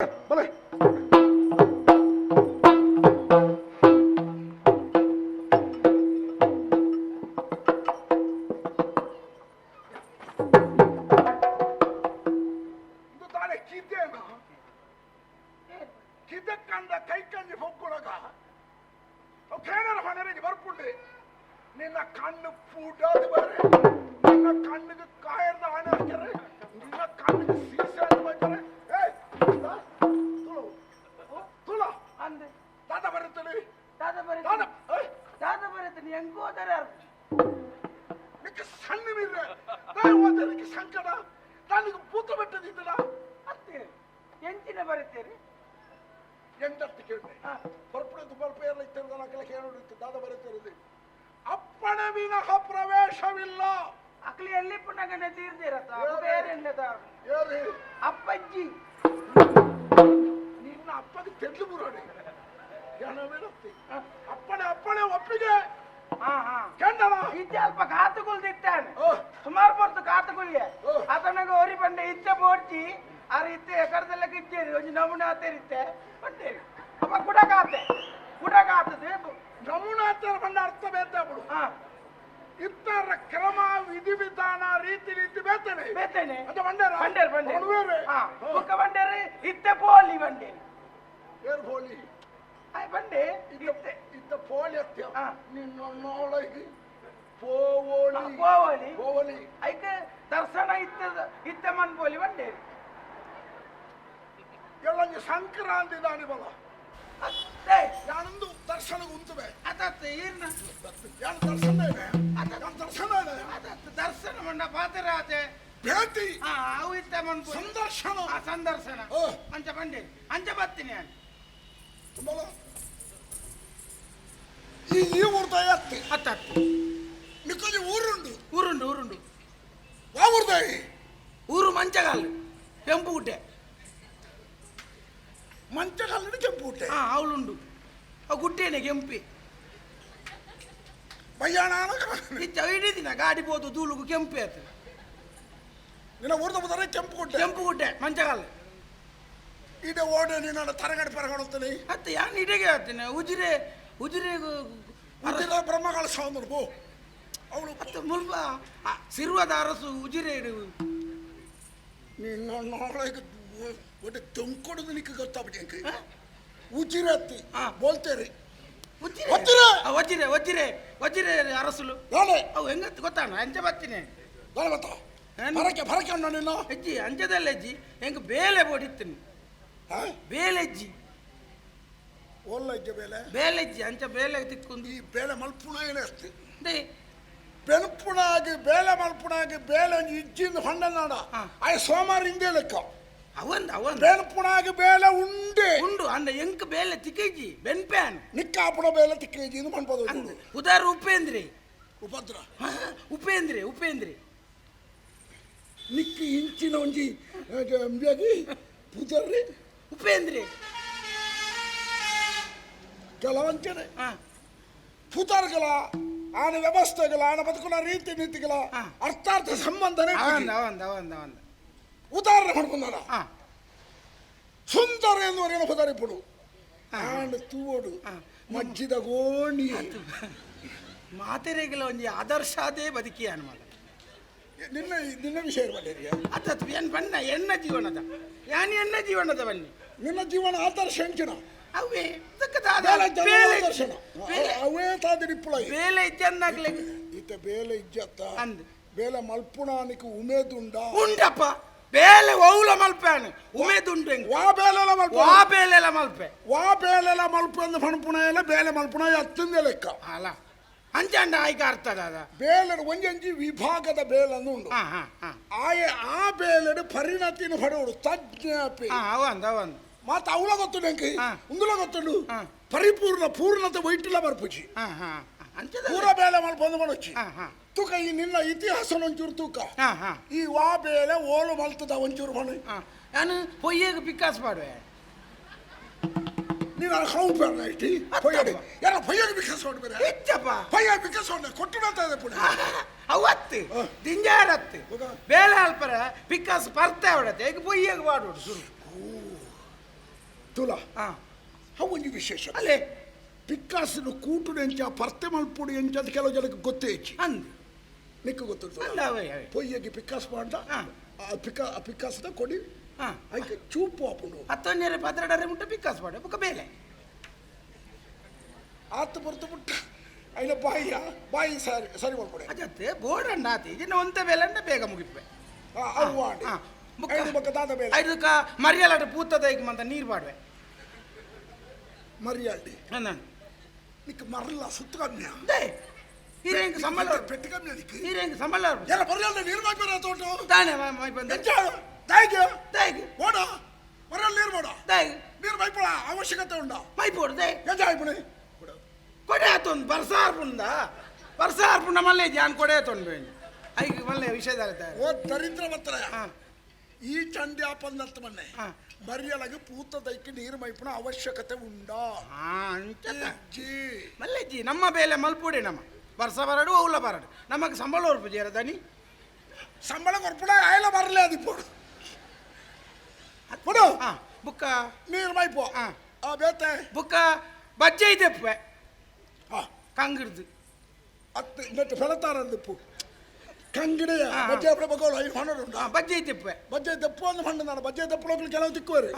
ಬಲೆ. ಇದು ತಾನೇ ಕೀತೇನ ಕಿದಕ್ಕಂದ ಕೈ ಕಂಜಿ ಹೊಕ್ಕುಳಗ ಕೇನರ ಹೊಣರಿಗೆ ಬರ್ಪುಂಡೆ ನಿನ್ನ ಕಣ್ಣು ಪೂಟಾದ ಬರೆ, ನಿನ್ನ ಕಣ್ಣಿಗೆ ಕಾಯರ್ದ ಆಣೆ ಹಾಕ್ಯಾರೆ, ನಿನ್ನ ಕಣ್ಣಿಗೆ ಸೀಸೆ ಅಂತ ಬರ್ತಾರೆ. ಏ ತುಳು ತುಳ ಅಂದೆ ತಾತ ಬರುತ್ತಲಿ ತಾತ ಬರುತ್ತೆ. ತಾತ ತಾತ ಬರುತ್ತೆ ಹೆಂಗೋದರೆ ನಿಕ್ಕೆ ಸಣ್ಣ ಮೀರ್ರೆ ಓದಲಿಕ್ಕೆ ಸಂಕಟ ತನಗೆ ಭೂತ ಬೆಟ್ಟದಿದ್ದಲ್ಲ ಅತ್ತೆ ಎಂಚಿನ ಬರುತ್ತೀರಿ ಎಂಟತ್ತು ಕೇಳಿದೆ ಹೊರಪಡೆದು ಬಲ್ಪ ಎಲ್ಲ ಇತ್ತಿರದ ಕೇಳೋಡಿತ್ತು ದಾದ ಬರುತ್ತಿರೋದು ಅಪ್ಪಣೆ ವಿನಃ ಪ್ರವೇಶವಿಲ್ಲ. ಅಕ್ಲಿ ಎಲ್ಲಿ ಪುನಗನೆ ತೀರ್ದಿರತ್ತ ಬೇರೆ ಯಾರು ಅಪ್ಪಜ್ಜಿ ನಿನ್ನ ಅಪ್ಪಗೆ ತೆಡ್ಲು ಬುರಾಡಿ ಏನವೇನತ್ತಿ ಅಪ್ಪಣೆ ಅಪ್ಪಣೆ ಒಪ್ಪಿಗೆ ಕೆಂಡಣ ಇದ್ದೆ ಅಲ್ಪ ಕಾತುಗುಲ್ದಿತ್ತಾನೆ ಸುಮಾರು ಪೊರ್ತು ಕಾತುಗುಲ್ಲೆ ಆತನಗ ಒರಿ ಬಂಡೆ ಇದ್ದೆ ಬೋಡ್ಚಿ ಆರು ಇತ್ತೆ ಎಕರ್ದೆಲ್ಲ ಕಿಚ್ಚೇರಿ ಒಂಜಿ ನಮೂನೆ ಆತೇರಿತ್ತೆ ಬಂಡೇರಿ ಅಪ್ಪ ಕುಡ ಕಾತೆ ಕುಡ ಕಾತದೆ ನಮೂನೆ ಆತರ ಬಂಡ ಅರ್ಥ ಬೇತಾಬಿಡು. ಇತ್ತರ ಕ್ರಮ ವಿಧಿ ವಿಧಾನ ರೀತಿ ರೀತಿ ಬೇತೇನೆ ಬೇತೇನೆ ಅಂತ ಬಂಡೇರ ಬಂಡೇರ್ ಬಂಡೇರ್ ಬುಕ್ಕ ಬಂಡೇರಿ ಇತ್ತೆ ಪೋಲಿ ಬಂಡೇರಿ ಏರ್ ಪೋಲಿ ಆಯ್ ಬಂಡೆ ಇತ್ತೆ ಇತ್ತ ಪೋಲಿ ಅತ್ಯ ನಿನ್ನ ನೋಳಗಿ ಪೋವೋಲಿ ಪೋವೋಲಿ ಪೋವೋಲಿ ಐಕ ದರ್ಶನ ಇತ್ತ ಇತ್ತ ಮನ್ ಪೋಲಿ ಬಂಡೇರಿ ಎಲ್ಲಂಜಿ ಸಂಕ್ರಾಂತಿ ದಾನಿ ಬಲ ಅತ್ತೆ ಯಾನೊಂದು ದರ್ಶನ ಉಂತುವೆ ಅತತ್ತೆ ಈರ್ನ ಯಾನು ದರ್ಶನ ಇದೆ ಯಾನು ದರ್ಶನ ಇದೆ ಅತತ್ತೆ ದರ್ಶನ ಮಂಡ ಪಾತ್ರರಾತೆ ಭೇಟಿ ಅವು ಇತ್ತ ಮನ್ ಸಂದರ್ಶನ ಸಂದರ್ಶನ ಅಂಚ ಬಂಡೇರಿ ಅಂಚ ಬತ್ತೀನಿ ನಾನು ಬಲ ಈ ಈ ಊರ್ದಾಯ ಅತ್ತಿ ಅತ್ತತ್ತು ನಿಕ್ಕೊಂಜಿ ಊರುಂಡು ಊರುಂಡು ಊರುಂಡು ವಾ ಊರ್ದಾಯಿ ಊರು ಮಂಚಗಾಲ್ ಕೆಂಪು ಗುಡ್ಡೆ ಮಂಚಗಾಲಿನ ಕೆಂಪು ಗುಡ್ಡೆ ಅವಳುಂಡು ಆ ಗುಡ್ಡೇನೆ ಕೆಂಪಿ ಬಯ್ಯಾಣ ಇಚ್ಚ ಹಿಡಿದಿನ ಗಾಡಿ ಬೋದು ಧೂಳುಗು ಕೆಂಪಿ ಆಯ್ತು ನಿನ್ನ ಊರ್ದ ಬದರೆ ಕೆಂಪು ಗುಡ್ಡೆ ಕೆಂಪು ಗುಡ್ಡೆ ಮಂಚಗಾಲ್ ಇದೆ ಓಡೆ ನೀನು ತರಗಡೆ ಪರಗಡುತ್ತೀನಿ ಅತ್ತೆ ಯಾನ್ ಇಡೆಗೆ ಆಗ್ತೀನಿ ಉಜಿರೆ ಉಜಿರೆ ಉಜಿರೆ ಬ್ರಹ್ಮಗಳ ಸೌಂದರ್ಯ ಬೋ ಅವಳು ಅತ್ತ ಮುಲ್ಪ ಸಿರುವದ ಅರಸು ಉಜಿರೆ ಇಡು ನಿನ್ನ ನಾಳೆಗೆ ಒಟ್ಟು ತಂಕೊಡೋದು ನಿಕ್ಕ ಗೊತ್ತಾಗ್ಬಿಟ್ಟು ಉಜಿರೆ ಅತ್ತಿ ಬೋಲ್ತೇರಿ ಉಜಿರೆ ವಜ್ಜಿರೆ ವಜ್ಜಿರೆ ವಜ್ಜಿರೆ ಅರಸುಲು ನಾಳೆ ಅವು ಹೆಂಗತ್ತು ಗೊತ್ತಾಣ ಅಂಚೆ ಬತ್ತೀನಿ ನಾಳೆ ಗೊತ್ತಾ ಭರಕೆ ಭರಕೆ ಉಂಡ ನೀನು ಅಜ್ಜಿ ಅಂಚದಲ್ಲ ಅಜ್ಜಿ ಹೆಂಗೆ ಬೇಲೆ ಬೋಡಿತ್ತೀನಿ ಬೇಲೆ ಅಜ್ಜಿ ಓಲ್ಲ ಇದ್ದ ಬೇಲೆ ಬೇಲೆ ಅಜ್ಜಿ ಅಂಚ ಬೇಲೆ ತಿಕ್ಕೊಂದು ಈ ಬೇಲೆ ಮಲ್ಪುಣ ಏನೇ ಅಷ್ಟೇ ಬೆನ್ಪುಣಾಗಿ ಬೇಲೆ ಮಲ್ಪುಣಾಗಿ ಬೇಲೆ ಒಂಜಿ ಇಜ್ಜಿಂದ ಹೊಂಡನಾಡ ಆಯ್ ಸೋಮಾರ ಹಿಂದೆ ಲೆಕ್ಕ ಅವಂದ್ ಅವಂದ್ ಬೆನ್ಪುಣಾಗಿ ಬೇಲೆ ಉಂಡೆ ಉಂಡು ಅಂದ ಎಂಕ್ ಬೇಲೆ ತಿಕ್ಕೇಜಿ ಬೆನ್ಪ್ಯಾನ್ ನಿಕ್ಕಾಪುಣ ಬೇಲೆ ತಿಕ್ಕೇಜಿ ಇಂದು ಮನ್ಪದ ಉದಾರ ಉಪೇಂದ್ರಿ ಉಪದ್ರ ಉಪೇಂದ್ರಿ ಉಪೇಂದ್ರಿ ನಿಕ್ಕ ಇಂಚಿನ ಒಂಜಿ ಅಂಬಿಯಾಗಿ ಪುದರ್ರಿ ಉಪೇಂದ್ರಿ ಕೆಲವಂಚನೆ ಪುದರ್ಗಳ ಆನ ವ್ಯವಸ್ಥೆಗಳ ಆನ ಬದುಕುನ ರೀತಿ ನೀತಿಗಳ ಅರ್ಥಾರ್ಥ ಸಂಬಂಧನೇ ಉದಾಹರಣೆ ಮಾಡ್ಕೊಂಡಾನ ಸುಂದರ ಎನ್ನುವರೇನು ಪುದರ್ ಇಪ್ಪಡು ಆಂಡ್ ತೂವೋಡು ಮಜ್ಜಿದ ಗೋಣಿ ಮಾತೆರೆಗಳ ಒಂಜಿ ಆದರ್ಶ ಅದೇ ಬದುಕಿ ಅನ್ಮಲ್ಲ ನಿನ್ನ ನಿನ್ನ ವಿಷಯ ಬನ್ನಿ ಅತ್ತ ಏನ್ ಬಣ್ಣ ಎಣ್ಣ ಜೀವನದ ಯಾನ್ ಎಣ್ಣ ಜೀವನದ ಬನ್ನಿ ನಿನ್ನ ಜೀವನ ಆದರ್ಶ ಎಂಚಿನ ಅವೇ ಅವೇ ತಾದಿರಿಪ್ಪುಳ ಬೇಲೆ ಇಜ್ಜನ್ನಾಗ್ಲೆ ಇತ್ತ ಬೇಲೆ ಇಜ್ಜತ್ತ ಅಂದ್ ಬೇಲೆ ಮಲ್ಪುಣಾನಿಕ್ ಉಮೇದುಂಡ ಉಂಡಪ್ಪ ಬೇಲೆ ಓಲ ಮಲ್ಪಾನು ಉಮೇದುಂಡು ವಾ ಬೇಲೆಲ ಮಲ್ಪ ವಾ ಬೇಲೆಲ ಮಲ್ಪೆ ವಾ ಬೇಲೆಲ ಮಲ್ಪು ಅಂದ್ ಪಣಪುಣ ಎಲ್ಲ ಬೇಲೆ ಮಲ್ಪುಣ ಅತ್ತಂದೆ ಲೆಕ್ಕ ಅಲ್ಲ ಅಂಚಾಂಡ ಆಯ್ಕೆ ಅರ್ಥದ ಅದ ಬೇಲೆಡ್ ಒಂಜೊಂಜಿ ವಿಭಾಗದ ಬೇಲನ್ನು ಉಂಡು ಆಯೆ ಆ ಬೇಲೆಡ್ ಪರಿಣತಿನ ಪಡೋಡು ತಜ್ಞಾಪಿ ಅವಂದ್ ಅವಂದ್ ಮಾತ ಅವಳ ಗೊತ್ತುಂಡು ಎಂಕ್ ಉಂದುಲ ಗೊತ್ತುಂಡು ಪರಿಪೂರ್ಣ ಪೂರ್ಣತೆ ವೈಟಿಲ ಬರ್ಪುಜಿ ಪೂರ ಬೇಲೆ ಮಲ್ಪೊಂದು ಮನೊಚ್ಚಿ ತೂಕ ಈ ನಿನ್ನ ಇತಿಹಾಸ ಒಂಚೂರು ತೂಕ ಈ ವಾ ಬೇಲೆ ಓಲು ಮಲ್ತದ ಒಂಚೂರು ಮನೆ ನಾನು ಪೊಯ್ಯಗೆ ಪಿಕ್ಕಾಸ್ ಮಾಡುವೆ ನೀನು how ಬೇಡ ಇಟ್ಟಿ ಪೊಯ್ಯಡಿ ಯಾರ ಪೊಯ್ಯಗೆ ವಿಕಾಸ ಬೇರೆ ಹೆಚ್ಚಪ್ಪ ಪೊಯ್ಯ ವಿಕಾಸ ಕೊಟ್ಟಿಡಂತ ಇದೆ ಪುಣ್ಯ ಅವತ್ತು ದಿಂಜಾರತ್ತು ಬೇಲೆ ಅಲ್ಪರ ಪಿಕ್ಕಾಸ್ ಪರ್ತೆ ಅವಡತ್ತೆ ಈಗ ಪೊಯ್ಯಗೆ ಮಾಡೋಡು ಶುರು ತುಲ ಅವು ಒಂಜಿ ವಿಶೇಷ ಅಲ್ಲೇ ಪಿಕ್ಕಾಸಿನ ಕೂಟುಡು ಎಂಚ ಪರ್ತೆ ಮಲ್ಪುಡು ಎಂಚ ಅದು ಕೆಲವು ಜನಕ್ಕೆ ಗೊತ್ತೇ ಇಚ್ಚಿ ಅಂದ್ ನಿಕ್ಕ ಗೊತ್ತುಂಟು ಅಂದ್ ಅವೇ ಅವೇ ಪೊಯ್ಯಗೆ ಪಿಕ್ಕಾಸ್ ಮಾಡ್ದ ಪಿಕ್ಕಾಸದ ಕೊಡಿ ಐಕೆ ಚೂಪು ಆಪುಂಡು ಹತ್ತೊಂಜರೆ ಪದ್ರಡರೆ ಮುಟ್ಟ ಪಿಕ್ಕಾಸ್ ಪಾಡ ಬೊಕ್ಕ ಬೇಲೆ ಆತ ಬರ್ತು ಬಿಟ್ಟ ಐನ ಬಾಯಿಯ ಬಾಯಿ ಸರಿ ಸರಿ ಮಾಡ್ಕೊಡೆ ಅಜತ್ತೆ ಬೋರ್ಡ್ ಆತಿ ಇನ್ನು ಒಂತೆ ಬೇಲೆ ಅಂಡ ಬೇಗ ಮುಗಿಪೆ ಅವು ಆಂಡಿ ಐದು ಬೊಕ್ಕ ದಾದ ಬೇಲೆ ಐದಕ್ಕ ಮರಿಯಲಾಟ ಪೂತದ ಐಕ್ ಮಂತ ನೀರು ಪಾಡುವೆ ಮರಿಯಾಲ್ಡಿ ನಾನು ನಿಕ್ಕ ಮರಲ್ಲ ಸುತ್ತು ಕಮ್ಮಿಯ they ಹೀರೇಂಗ್ ಸಂಬಳ ಪೆಟ್ಟು ಕಮ್ಮಿ ಅದಕ್ಕೆ ಹೀರೇಂಗ್ ಸಂಬಳ ಎಲ್ಲ ಮರಿಯಲ್ಲ ನೀರು ಮಾಡ್ಬೇಡ ತೋಟ ತಾನೆ ಮೈ ಬಂದ ಎಂಚ ದಾಯಿಗೆ ದಾಯಿಗೆ ಓಡ ಮರಲ್ಲ ನೀರು ಮಾಡ ದಾಯಿಗೆ ನೀರು ಮೈಪುಳ ಅವಶ್ಯಕತೆ ಉಂಡ ಮೈ ಪೋಡು they ಎಂಚ ಆಯ್ಪುಣೆ ಕೊಡೆ ಆತೊಂದು ಬರ್ಸಾರ್ಪುಂಡ ಬರ್ಸಾರ್ಪುಂಡ ಮಲ್ಲೆ ಜಾನ್ ಕೊಡೆ ಆತೊಂದು ಬೇಂಡಿ ಐಕ್ ಮಲ್ಲೆ ವಿಷಯದ ಓ ದರಿದ್ರ ಬತ್ತಲಯ ಈ ಚಂಡಿ ಆಪಂದರ್ಥ ಮನ್ನೆ ಮರ್ಯಲಗೆ ಪೂತ ದೈಕ್ಕೆ ನೀರು ಮೈಪುಣ ಅವಶ್ಯಕತೆ ಉಂಡ ಅಂಚ ಮಲ್ಲೆಜ್ಜಿ ನಮ್ಮ ಬೇಲೆ ಮಲ್ಪುಡಿ ನಮ್ಮ ವರ್ಷ ಬರಡು ಅವ್ಲ ಬರಡು ನಮಗೆ ಸಂಬಳ ಹೊರಪು ಜೇರ ದನಿ ಸಂಬಳ ಕೊರ್ಪುಡ ಆಯ್ಲ ಬರಲೇ ಅದು ಪೋಡು ಬುಕ್ಕ ನೀರು ಮೈಪು ಬೇತೆ ಬುಕ್ಕ ಬಜ್ಜೆ ಇದೆಪ್ಪೆ ಕಂಗಿಡ್ದು ಅತ್ತು ಇನ್ನಟ್ಟು ಫೆಳತಾರಂದಿಪ್ಪು ಕಂಗಿಡೆಯ ಬಜ್ಜೆ ಅಪ್ಪಡೆ ಬಗೋಳು ಐದು ಹಣ್ಣು ಉಂಟು ಬಜ್ಜೆ ಇದ್ದೆಪ್ಪೆ ಬಜ್ಜೆ ದಪ್ಪು ಅಂದ್ ಹಣ್ಣು ನಾನು ಬಜ್ಜೆ ದಪ್ಪು ಕೆಲವು ತಿಕ್ಕುವರು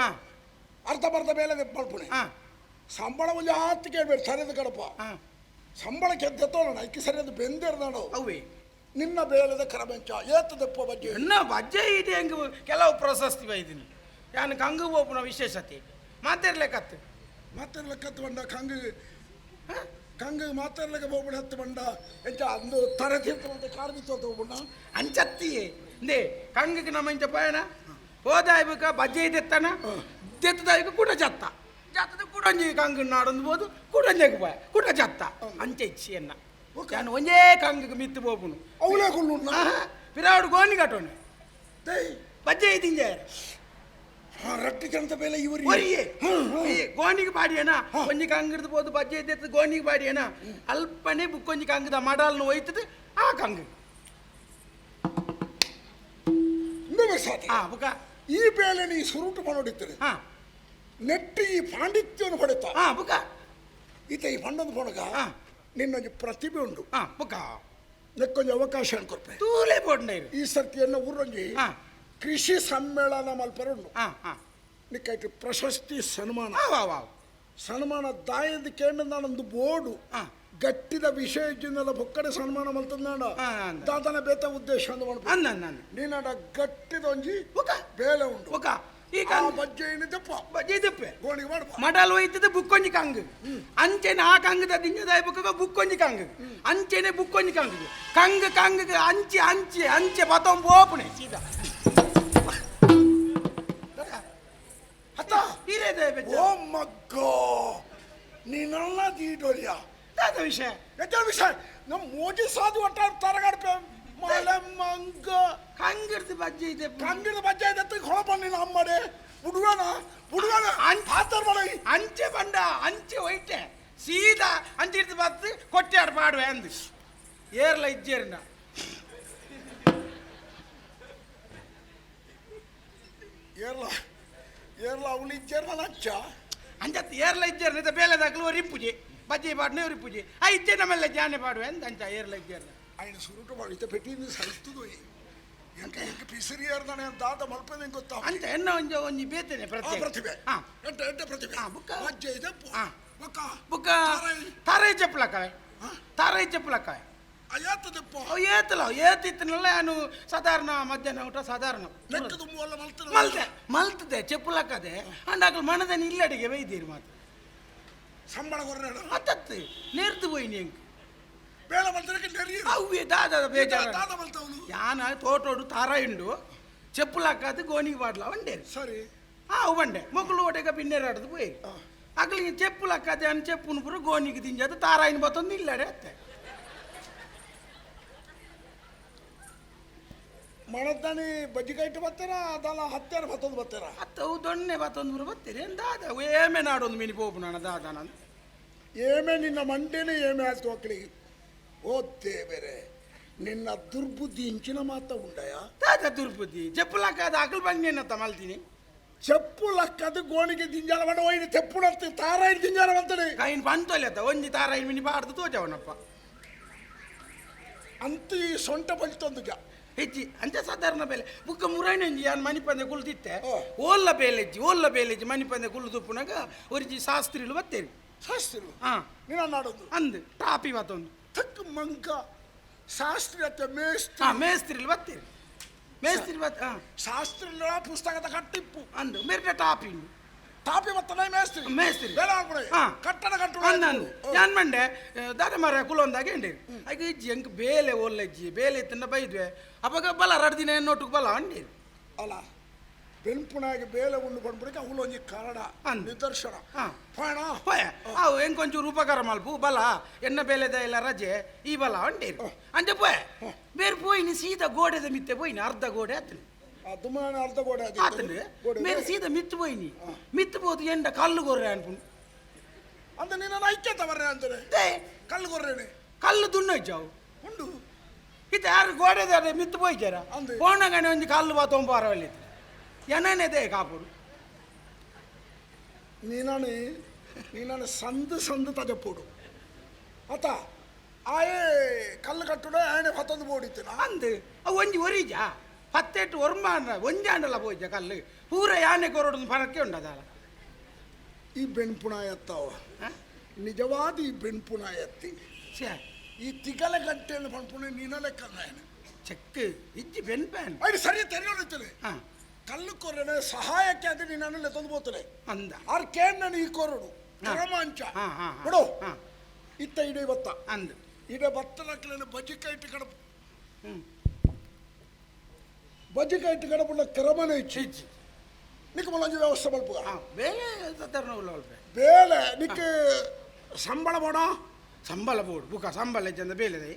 ಅರ್ಧ ಬರ್ಧ ಬೇಲೆ ಮಲ್ಪುಣೆ ಸಂಬಳ ಒಂದು ಆತ್ತು ಕೇಳ್ಬೇಡ ಸರಿಯಾದ ಕಡಪ ಸಂಬಳಕ್ಕೆ ಎದ್ದೆತ್ತೋಣ ಐಕ್ಕೆ ಸರಿಯಾದ ಬೆಂದಿರ್ದಾಡು ಅವೇ ನಿನ್ನ ಬೇಲದ ಕರಬೆಂಚ ಏತ ದಪ್ಪ ಬಜ್ಜೆ ಎನ್ನ ಬಜ್ಜೆ ಇದೆ ಹೆಂಗೆ ಕೆಲವು ಪ್ರಶಸ್ತಿ ಬೈದಿನಿ ಯಾನು ಕಂಗು ಹೋಪುನ ವಿಶೇಷತೆ ಮಾತಿರ್ಲಿಕ್ಕತ್ತು ಮಾತಿರ್ಲಿಕ್ಕತ್ತು ಬಂಡ ಕಂಗು ಕಂಗು ಮಾತಿರ್ಲಿಕ್ಕೆ ಹೋಗ್ಬಿಡ ಹತ್ತು ಬಂಡ ಎಂಚ ಅಂದು ತರೆ ತೀರ್ಥ ಕಾರ್ಮಿತ ಹೋಗ್ಬಿಡ ಅಂಚತ್ತಿಯೇ ಇಂದೇ ಕಂಗಕ್ಕೆ ನಮ್ಮ ಇಂಚ ಪಯಣ ಹೋದಾಯ್ಬೇಕ ಬಜ್ಜೆ ಇದೆತ್ತನ ದೆತ್ತದಾಯ್ಕ ಕೂಡ ಜತ್ತ ಜತ್ತದ ಕೂಡೊಂಜಿ ಕಂಗು ನಾಡೊಂದು ಬೋದು ಕೂಡೊಂಜೆಗೆ ಪೋಯ ಕೂಡ ಜತ್ತ ಅಂಚೆ ಇಚ್ಛೆಯನ್ನ ನಾನು ಒಂಜೇ ಕಂಗಕ್ಕೆ ಮಿತ್ತು ಹೋಗುನು ಅವಳೇ ಕುಳ್ಳು ಪಿರಾಡು ಗೋಣಿ ಕಟ್ಟೋಣ ಬಜ್ಜೆ ಇದಿಂಜೆ ರಟ್ಟಿ ಜನತ ಬೇಲೆ ಇವರು ಒರಿಯೇ ಗೋಣಿಗೆ ಬಾಡಿಯನ ಒಂಜಿ ಕಂಗಿಡ್ದು ಬೋದು ಬಜ್ಜೆ ಇದ್ದೆತ್ತು ಗೋಣಿಗೆ ಬಾಡಿಯನ ಅಲ್ಪನೆ ಬುಕ್ಕೊಂಜಿ ಕಂಗದ ಮಡಲ್ನು ಒಯ್ತದೆ ಆ ಕಂಗು ಬುಕ್ಕ ಈ ಬೇಲೆ ನೀ ಸುರುಟು ಮಾಡೋಡಿತ್ತರೆ ನೆಟ್ಟಿ ಈ ಪಾಂಡಿತ್ಯವನ್ನು ಪಡೆತ ಬುಕ್ಕ ಈತ ಈ ಪಂಡದ ಪೊಣಗ ನಿನ್ನೊಂದು ಪ್ರತಿಭೆ ಉಂಟು ಬುಕ್ಕ ನೆಕ್ಕೊಂಜಿ ಅವಕಾಶ ಅನ್ಕೊರ್ಪೆ ತೂಲೆ ಬೋಡ್ನ ಈ ಸರ್ತಿಯನ್ನ ಊರೊಂಜಿ ಕೃಷಿ ಸಮ್ಮೇಳನ ಮಲ್ಪರ ಉಂಡು ನಿಕ್ಕೈತಿ ಪ್ರಶಸ್ತಿ ಸನ್ಮಾನ ಸನ್ಮಾನ ದಾಯದ ಕೇಂದ್ರ ನಾನೊಂದು ಬೋರ್ಡು ಗಟ್ಟಿದ ವಿಷಯ ಇಜ್ಜಿಂದಲ್ಲ ಬೊಕ್ಕಡೆ ಸನ್ಮಾನ ಮಲ್ತಂದಾಂಡ ದಾದನ ಬೇತ ಉದ್ದೇಶ ಅಂದ್ ಮಾಡ್ಬೋದು ನೀನಾಡ ಗಟ್ಟಿದ ಒಂಜಿ ಬೇಲೆ ಉಂಡು ಈ ಬಜ್ಜೆ ಏನಿದ್ದಪ್ಪ ಬಜ್ಜೆ ಇದ್ದಪ್ಪೆ ಗೋಣಿಗೆ ಮಾಡ್ಪ ಮಡಲ್ ಒಯ್ತದೆ ಬುಕ್ಕೊಂಜಿ ಕಂಗ್ ಅಂಚೆನೆ ಆ ಕಂಗದ ದಿಂಜದಾಯ ಬುಕ್ಕ ಬುಕ್ಕೊಂಜಿ ಕಂಗ್ ಅಂಚೆನೆ ಬುಕ್ಕೊಂಜಿ ಕಂಗ್ ಕಂಗ್ ಕಂಗ್ ಅಂಚೆ ಅಂಚೆ ಅಂಚೆ ಬತ್ತೊಂಬ ಓಪುಣೆ ಸೀದಾ ಅತ್ತ ಓ ಮಗ್ಗೋ ನೀನಲ್ಲ ದೀಡೋಲಿಯ ದಾದ ವಿಷಯ ಎಂತ ವಿಷಯ ನಮ್ಮ ಮೋಜಿ ಸಾಧು ಒಟ್ಟ ತರಗಾಡ್ಪೆ ಮಳೆ ಮಂಗ ಕಂಗಿಡ್ದು ಬಜ್ಜೆ ಇದೆ ಕಂಗಿಡ್ದು ಬಜ್ಜೆ ಇದೆ ಹೊಳಪ ನೀನು ಅಮ್ಮಡೆ ಬುಡುಗನ ಬುಡುಗನ ಆತರ ಮಾಡ ಅಂಚೆ ಬಂಡ ಅಂಚೆ ಒಯ್ಟೆ ಸೀದಾ ಅಂಚಿಡ್ದು ಬತ್ತು ಕೊಟ್ಟಾಡ್ ಪಾಡುವೆ ಅಂದು ಏರ್ಲ ಇಜ್ಜೇರ್ನ ಏರ್ಲ ಏರ್ಲ ಅವಳು ಇಜ್ಜೇರ್ನ ಅಂಚ ಅಂಚತ್ ಏರ್ಲ ಇಜ್ಜೇರ್ನ ಇದ್ದ ಬೇಲೆ ದಾಖಲು ಒರಿಪುಜಿ ಬಜ್ಜಿ ಪಾಡ್ನೆ ಒರಿಪುಜಿ ಆ ಇಜ್ಜೆ ನಮ್ಮೆಲ್ಲ ಜಾನೆ ಪಾಡುವೆ ಅಂದ ಅಂಚ ಏರ್ಲ ಇಜ್ಜೇರ್ನ ఆయన ಸುರುಟು ಮಾಡಿ ಇತ್ತ ಪೆಟ್ಟಿಂದು ಸಲ್ತದು ಎಂಕ ಎಂಕ ಪಿಸಿರಿ ಏರ್ದಾನೆ ದಾದ ಮಲ್ಪದೆ ಗೊತ್ತಾ ಅಂಚ ಎನ್ನ ಒಂಜಿ ಒಂಜಿ ಬೇತೇನೆ ಪ್ರತಿಭೆ ಎಂಟ ಎಂಟ ಪ್ರತಿಭೆ ಬುಕ್ಕ ಬಜ್ಜೆ ಇದೆ ಬುಕ್ಕ ಬುಕ್ಕ ತಾರೈ ಚಪ್ಪಲಕ್ಕವೆ ತಾರೈ ಚಪ್ಪಲಕ್ಕವೆ ಅಯ್ಯಾತದಪ್ಪ ಅವು ಏತಲ್ಲ ಏತಿತ್ತನಲ್ಲ ನಾನು ಸಾಧಾರಣ ಮಧ್ಯಾಹ್ನ ಊಟ ಸಾಧಾರಣ ಮಲ್ತೆ ಮಲ್ತದೆ ಚೆಪ್ಪುಲಕ್ಕದೆ ಅಂಡಾಕಲ್ ಮನದನಿ ಇಲ್ಲಡಿಗೆ ಬೈದೀರಿ ಮಾತ್ರ ಸಂಬಳ ಕೊರ್ರೇಡ ಅತ್ತತ್ತು ನೇರ್ತು ಪೋಯಿನಿ ಎಂಕ್ ಬೇಳೆ ಮಲ್ತರಕ್ಕೆ ನೆರಿಯ ಅವ್ವೆ ದಾದ ಬೇಜಾರ ದಾದ ಮಲ್ತವನು ಯಾನ ತೋಟೋಡು ತಾರ ಇಂಡು ಚೆಪ್ಪುಲಕ್ಕದು ಗೋಣಿಗೆ ಬಾಡ್ಲ వండేరు ಸರಿ ಆ ಬಂಡೆ ಮೊಕ್ಕಲು ಓಟೆಗ ಬಿನ್ನೇರಾಡದು ಪೋಯಿ ಅಗ್ಲಿಗೆ ಚೆಪ್ಪುಲಕ್ಕದೆ అని చెప్పును ಪೂರ ಗೋಣಿಗೆ ದಿಂಜದು ತಾರಾಯಿನ ಬತ್ತೊಂದು ಇಲ್ಲಡೆ ಅತ್ತೆ ಮಣದ್ದಾನಿ ಬಜ್ಜಿಕಾಯಿಟ್ಟು ಬರ್ತೀರಾ ಅದಲ್ಲ ಹತ್ಯಾರ ಬತ್ತೊಂದು ಬರ್ತೀರಾ ಅತ್ತವು ದೊಣ್ಣೆ ಬತ್ತೊಂದು ಪೂರ ಬತ್ತೀರಿ ಏನು ದಾದ ಏಮೆ ನಾಡೊಂದು ಮಿನಿ ಪೋಪು ನಾನು ದಾದ ನಾನು ಏಮೆ ನಿನ್ನ ಮಂಡೇನೆ ಏಮೆ ಆಯ್ತು ಮಕ್ಕಳಿಗೆ ಓದ್ತೇ ಬೇರೆ ನಿನ್ನ ದುರ್ಬುದ್ಧಿ ಇಂಚಿನ ಮಾತ ಉಂಡಯ ದಾದ ದುರ್ಬುದ್ಧಿ ಚೆಪ್ಪುಲಕ್ಕದ ಅಗಲ್ ಬಂಗೇನತ್ತ ಮಲ್ತೀನಿ ಚೆಪ್ಪು ಲಕ್ಕದು ಗೋಣಿಗೆ ದಿಂಜಾಲ ಮಾಡ ಒಯ್ದು ತೆಪ್ಪುಣಂತೆ ತಾರಾಯಿ ದಿಂಜಾಲ ಬಂತದೆ ಕೈನ್ ಪಂತೊಲೆತ್ತ ಒಂಜಿ ತಾರಾಯಿ ಮಿನಿ ಪಾಡ್ದು ತೋಜವನಪ್ಪ ಅಂತ ಈ ಸೊಂಟ ಬಲ್ತೊಂದುಗ ಹೆಚ್ಚಿ ಅಂಚ ಸಾಧಾರಣ ಬೇಲೆ ಬುಕ್ಕ ಮುರೈನಂಜಿ ಯಾನ್ ಮಣಿಪಂದೆ ಕುಲ್ದಿತ್ತೆ ಓಲ್ಲ ಬೇಲೆಜ್ಜಿ ಓಲ್ಲ ಬೇಲೆಜ್ಜಿ ಮಣಿಪಂದೆ ಕುಲ್ಲು ತುಪ್ಪುನಾಗ ಒರಿಜಿ ಶಾಸ್ತ್ರಿಲು ಬತ್ತೇರಿ ಶಾಸ್ತ್ರಿಲು ಹಾ ನೀನು ನಾಡೋದು ಅಂದ್ ಟಾಪಿ ಬತ್ತೊಂದು ತಕ್ಕ ಮಂಕ ಶಾಸ್ತ್ರಿ ಅತ್ತ ಮೇಸ್ತ್ರಿ ಹಾ ಮೇಸ್ತ್ರಿಲು ಬತ್ತೇರಿ ಮೇಸ್ತ್ರಿ ಬತ್ತ ಹಾ ಶಾಸ್ತ್ರಿಲ ಪುಸ್ತಕದ ಕಟ್ಟಿಪ್ಪು ಅಂದ್ ಮೆರ್ಟ ಟಾಪಿ ಟಾಪಿ ಬತ್ತನ ಮೇಸ್ತ್ರಿ ಮೇಸ್ತ್ರಿ ಬೇಡ ಅನ್ಕೊಡೆ ಹಾ. ಕಟ್ಟಡ ಕಟ್ಟು ಅಂದ್ ಅಂದ್ ಯಾನ್ ಮಂಡೆ ದಾದ ಮರ ಕುಲೊಂದಾಗ ಎಂಡೇರಿ ಐಗ ಇಜ್ಜಿ ಎಂಕ್ ಬೇಲೆ ಒಲ್ಲೆಜ್ಜಿ ಬೇಲೆ ಇತ್ತನ್ನ ಬೈದ್ವೆ ಅವಾಗ ಬಲ ರಡ್ ದಿನ ನೋಟುಕ್ ಬಲ ಅಂಡೇರಿ ಅಲ್ಲ ಬೆನ್ಪುನಾಗಿ ಬೇಲೆ ಉಂಡು ಬಂದ್ಬಿಡಕ್ಕೆ ಅವಳು ಒಂಜಿ ಕನ್ನಡ ಅಂದ್. ನಿದರ್ಶನ ಹಾ. ಪಯಣ ಹೋಯ ಅವು ಎಂಕೊಂಚೂರು ಉಪಕಾರ ಮಲ್ಪು ಬಲ ಎನ್ನ ಬೇಲೆದ ಇಲ್ಲ ರಜೆ ಈ ಬಲ ಅಂಡೇರಿ ಅಂಚೆ ಪೋಯ ಬೇರೆ ಪೋಯಿನಿ ಸೀದಾ ಗೋಡೆದ ಮಿತ್ತೆ ಪೋಯಿನಿ ಅರ್ಧ ಗೋಡೆ ಆತನು ಅದು ಅರ್ಧ ಗೋಡೆ ಅದು ಆತನು ಗೋಡೆ ಮೇರೆ ಸೀದಾ ಮಿತ್ತು ಪೋಯಿನಿ ಮಿತ್ತು ಪೋದು ಎಂಡ ಕಲ್ಲು ಗೊರ್ರೆ ಅನ್ಪುಂಡು ಅಂದ ನಿನ್ನ ಐಕ್ಯತ ಬರ್ರೆ ಅಂತಾರೆ they, ಕಲ್ಲು ಗೊರ್ರೇನೆ ಕಲ್ಲು ದುಣ್ಣೋಜ್ಜಾವು ಉಂಡು ಇತ್ತ ಯಾರು ಗೋಡೆದಾರೆ ಮಿತ್ತು ಪೋಯ್ಚಾರ ಅಂದು. ಪೋಣಗಣೆ ಒಂಜಿ ಕಲ್ಲು ಬಾ ತೊಂಬಾರ ಎನನೆ they ಕಾಪುಡು ನೀನಾನು ನೀನಾನು ಸಂದು ಸಂದು ತಜಪ್ಪೋಡು ಆತ ಆಯೇ ಕಲ್ಲು ಕಟ್ಟುಡೆ ಆಯನೆ ಹತ್ತೊಂದು ಬೋಡಿತ್ತು ಅಂದು ಅವು ಒಂಜಿ ಒರಿಜ ಪತ್ತೆಟ್ಟು ಒರ್ಮ ಒಂಜಾಂಡಲ ಪೋಯ್ಜ ಕಲ್ಲು ಪೂರ ಯಾನೆ ಕೊರಡು ಫರಕ್ಕೆ ಉಂಡದಲ್ಲ ಈ ಬೆನ್ಪುಣ ಎತ್ತಾವ ನಿಜವಾದ ಈ ಬೆನ್ಪುಣ ಎತ್ತಿ ಛೇ ಈ ತಿಗಲ ಗಂಟೆಯನ್ನು ಪನ್ಪುಣ ನೀನ ಲೆಕ್ಕ ನಾಯನ ಚೆಕ್ ಇಜ್ಜಿ ಬೆನ್ ಪ್ಯಾನ್ ಐದು ಸರಿ ತೆರೆಯೋಡುತ್ತಲೆ ಹಾ ಕಲ್ಲು ಕೊರನೆ ಸಹಾಯಕ್ಕೆ ಅದು ನೀನು ತಂದು ಬೋತಲೆ ಅಂದ ಆರ್ ಕೇನ್ ನಾನು ಈ ಕೊರಡು ಕ್ರಮಾಂಚ ಹಾ, ಹಾ, ಹಾ. ಬಿಡು ಹಾ. ಇತ್ತ ಇಡೀ ಬತ್ತ ಅಂದು ಇಡೇ ಬತ್ತಲಕ್ಲೇನು ಬಜ್ಜಿಕಾಯಿ ಕಡಪು ಹ್ಮ್ ಬಜ್ಜಿಕಾಯಿ ಕಡಪುಳ್ಳ ಕ್ರಮನೇ ಇಚ್ಚಿ ಇಜ್ಜಿ ನಿಕ್ಕ ಮುಲಂಜಿ ವ್ಯವಸ್ಥೆ ಮಲ್ಪುಗ ಹಾ ಬೇಲೆ ಸತ್ತರ್ನ ಉಲ್ಲ ಅಲ್ಪ ಬೇಲೆ ನಿಕ್ಕ ಸಂಬಳ ಬೋಡ ಸಂಬಳ ಬೋಡು ಬುಕ ಸಂಬಳ ಇಜ್ಜಂದ ಬೇಲೆದೆ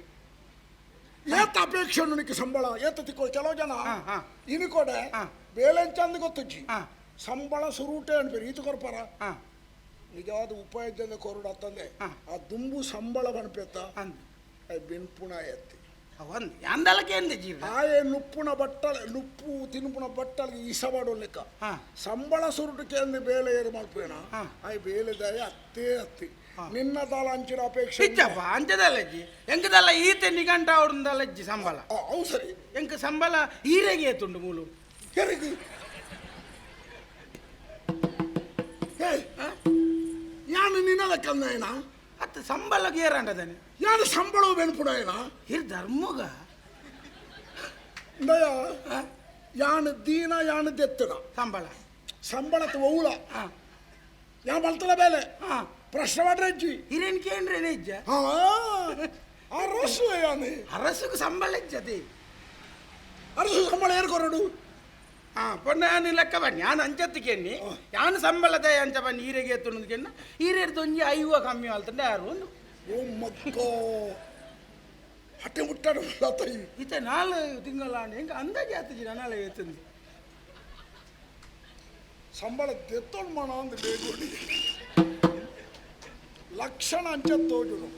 ಏತ ಅಪೇಕ್ಷೆ ಉಂಡು ನಿಕ್ಕ ಸಂಬಳ ಏತ ತಿಕ್ಕೋ ಕೆಲವು ಜನ ಹಾ, ಹಾ. ಇನಿ ಕೊಡೆ ಹಾ. ಬೇಲೆ ಚಂದ ಗೊತ್ತುಜ್ಜಿ ಹಾ. ಸಂಬಳ ಸುರೂಟೆ ಅನ್ಪೇರು ಈತ ಕೊರ್ಪಾರ ಹಾ ನಿಜವಾದ ಉಪಾಯ ಜನ ಕೊರಡು ಅಂತಂದೆ ಹಾ. ಆ ದುಂಬು ಸಂಬಳ ಬನ್ಪೆತ್ತ ಅಂದು ಬೆನ್ಪುಣ ಎತ್ತಿ ಒಂದು ಅಂದಲಕ್ಕೆ ಎಂದ ಜೀವ ಆಯೆ ನುಪ್ಪುನ ಬಟ್ಟಲ ನುಪ್ಪು ತಿನ್ಪುನ ಬಟ್ಟಲಿಗೆ ಇಸ ಮಾಡೋ ಲೆಕ್ಕ ಹಾ. ಸಂಬಳ ಸುರುಟಕ್ಕೆ ಅಂದು ಬೇಲೆ ಏರು ಮಲ್ಪೇಣ ಹಾ. ಆಯ್ ಬೇಲೆದಾಯ ಅತ್ತೇ ಅತ್ತಿ ನಿನ್ನ ತಾಳ ಅಂಚಿನ ಅಪೇಕ್ಷೆ ಇಜ್ಜಪ್ಪ ಅಂಚದಲ್ಲ ಅಜ್ಜಿ ಎಂಕದಲ್ಲ ಈತೆ ನಿಗಂಟ ಅವಡಂದಲ್ಲ ಅಜ್ಜಿ ಸಂಬಳ ಅವು ಸರಿ ಎಂಕ ಸಂಬಳ ಈರೆಗೆ ಏತುಂಡು ಮೂಲು ಎರಿಗು ಏ ಯಾನು ನಿನ್ನ ಲೆಕ್ಕಂದೇನಾ ಅತ್ತ ಸಂಬಳ ಗೇರಂಡದಾನೆ ಯಾನು ಸಂಬಳವು ಬೆನ್ಪುಡೇನಾ ಇರ್ ಧರ್ಮಗ ದಯ ಯಾನು ದೀನ ಯಾನು ದೆತ್ತನ ಸಂಬಳ ಸಂಬಳದ ಒವ್ಳ ಹಾ ಯಾ ಮಲ್ತಲ ಬೇಲೆ ಹಾ ಪ್ರಶ್ನೆ ಮಾಡ್ರೆ ಅಜ್ಜಿ ಹಿರೇನ್ ಕೇಂದ್ರೇನೆ ಇಜ್ಜ ಹಾ ಅರಸು ಯಾನು ಅರಸುக்கு ಸಂಬಳ ಇಜ್ಜತೆ ಅರಸು ಸಂಬಳ ಏರು ಕೊರಡು ಹಾ ಪೊನ್ನ ಯಾನು ಲೆಕ್ಕ ಬನ್ನಿ ಯಾನು ಅಂಚತ್ತಿಕೆನ್ನಿ ಯಾನು ಸಂಬಳದ ಅಂಚ ಬನ್ನಿ ಈರೆಗೆ ಎತ್ತುಂಡು ಈರೇರ್ದು ಒಂಜಿ ಐವ ಕಮ್ಮಿ ಅಲ್ತಂಡೆ ಯಾರು ಒಂದು ಓ ಮಕ್ಕೋ ಹಟ್ಟೆ ಮುಟ್ಟಾಡು ತೈ ಇತ್ತ ನಾಲ್ ತಿಂಗಳ ಹೆಂಗೆ ಅಂದಾಜೆ ಆತಜಿ ನಾಳೆ ಎತ್ತಂದು ಸಂಬಳ ದೆತ್ತೋಣ್ ಮಾಡ ಅಂದ್ ಬೇಗೋಡಿ ಲಕ್ಷಣ ಅಂಚ ತೋಜುನು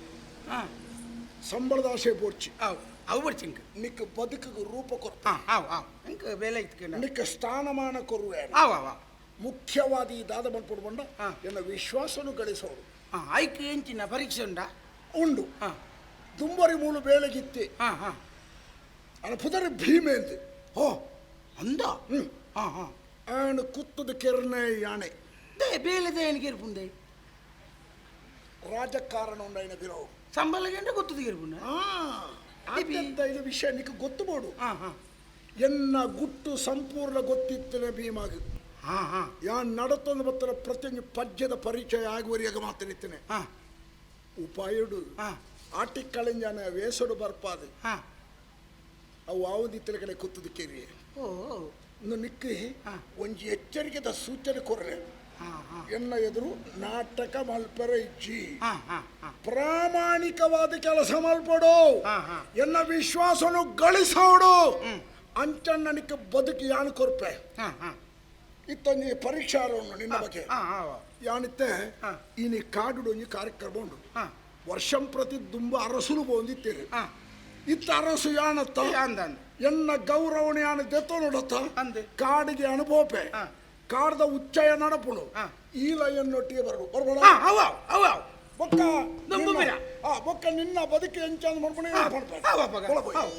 ಹಾ ಸಂಬಳದ ಆಸೆ ಪೋಡ್ಚಿ ಅವು ಅವು ಬರ್ಚಿಂಕ ನಿಕ್ಕ ಬದುಕಿಗೆ ರೂಪ ಕೊರ್ಪ ಹಾ ಅವು ಅವು ಇಂಕ ಬೇಲೆ ಇತ್ಕಂಡ ನಿಕ್ಕ ಸ್ಥಾನಮಾನ ಕೊರುವೆ ಅವು ಅವು ಮುಖ್ಯವಾದ ಈ ದಾದ ಮಲ್ಪಡು ಬಂಡ ಹಾ. ಎನ್ನ ವಿಶ್ವಾಸನು ಗಳಿಸೋಡು ಹಾ ಐಕ್ ಎಂಚಿನ ಪರೀಕ್ಷೆ ಉಂಡಾ ಉಂಡು ಹಾ ದುಂಬರಿ ಮೂಲು ಬೇಳೆಗಿತ್ತಿ ಹಾ ಹಾ ಅನ ಪುದರ್ ಭೀಮೆ ಅಂತೆ ಹೋ ಅಂದ ಹ್ಮ್. ಹಾ ಹಾ ಆ್ಯಂಡ್ ಕುತ್ತದ ಕೆರ್ನೆ ಯಾಣೆ they ಬೇಲೆ ದೇನಿಗೆ ಇರ್ಪುಂದೆ ರಾಜಕಾರಣ ಉಂಡೈನ ಬಿರೋ ಸಂಬಳಗೆಂಡ ಗೊತ್ತದ ಇರ್ಪುಂಡ ಅತ್ಯಂತ ಇದು ವಿಷಯ ನಿಕ್ಕ ಗೊತ್ತು ಬೋಡು ಹಾ ಹಾ ಎನ್ನ ಗುಟ್ಟು ಸಂಪೂರ್ಣ ಗೊತ್ತಿತ್ತನೆ ಭೀಮಾಗ ಹಾ ಹಾ ಯಾನ್ ನಡತೊಂದು ಬತ್ತರ ಪ್ರತಿಯೊಂದು ಪದ್ಯದ ಪರಿಚಯ ಆಗುವರಿಯಾಗ ಮಾತನಿತ್ತನೆ ಹಾ ಉಪಾಯುಡು ಹಾ ಆಟಿಕ್ಕಳಿಂಜಾನ ವೇಸಡು ಬರ್ಪಾದು ಹಾ ಅವು ಆವುದಿತ್ತಲ ಕಡೆ ಕುತ್ತದ ಕೇರಿ ಓ ಇನ್ನು ನಿಕ್ಕಿ ಹಾ. ಒಂಜಿ ಎಚ್ಚರಿಕೆದ ಸೂಚನೆ ಕೊರ್ರೆ ಹಾ ಹಾ ಎನ್ನ ಎದುರು ನಾಟಕ ಮಲ್ಪರ ಇಜ್ಜಿ ಹಾ ಹಾ ಹಾ ಪ್ರಾಮಾಣಿಕವಾದ ಕೆಲಸ ಮಲ್ಪಡು ಹಾ, ಹಾ. ಎನ್ನ ವಿಶ್ವಾಸನು ಗಳಿಸೋಡು ಅಂಚಣ್ಣ ನಿಕ್ಕ ಬದುಕಿ ಯಾನು ಕೊರ್ಪೆ ಹಾ ಹಾ ಇತ್ತೊಂಜಿ ಪರೀಕ್ಷಾ ಉಂಡು ನಿನ್ನ ಬಗ್ಗೆ ಹಾ ಹಾ ಯಾನಿತ್ತೆ ಹಾ. ಈನಿ ಕಾಡುಡು ಒಂಜಿ ಕಾರ್ಯಕ್ರಮ ಉಂಡು ಹಾ ವರ್ಷಂ ಪ್ರತಿ ದುಂಬ ಅರಸುಲು ಬೋಂದಿತ್ತೇನೆ ಹಾ ಇತ್ತ ಅರಸು ಯಾನತ್ತ ಅಂದ ಅಂದ ಎನ್ನ ಗೌರವಣ ಯಾನ ದೆತ್ತೋ ನೋಡತ್ತ ಅಂದೆ. ಕಾಡಿಗೆ ಅನುಭವಪೆ ಹಾ. ಕಾಡ್ದ ಉಚ್ಚಯ ನಡಪುಂಡು. ಈ ಲಯನ್ನೊಟ್ಟಿಗೆ ಬರಡು ಬರ್ಬೋಡ. ಅವ ಅವ ಅವ. ಬೊಕ್ಕ ದುಂಬು ಬಿರ. ಬೊಕ್ಕ ನಿನ್ನ ಬದುಕು ಎಂಚಾಂದ್ ಮನ್ಪುಣೆ. ಅವ ಅಪ್ಪಗ. ಅವ್.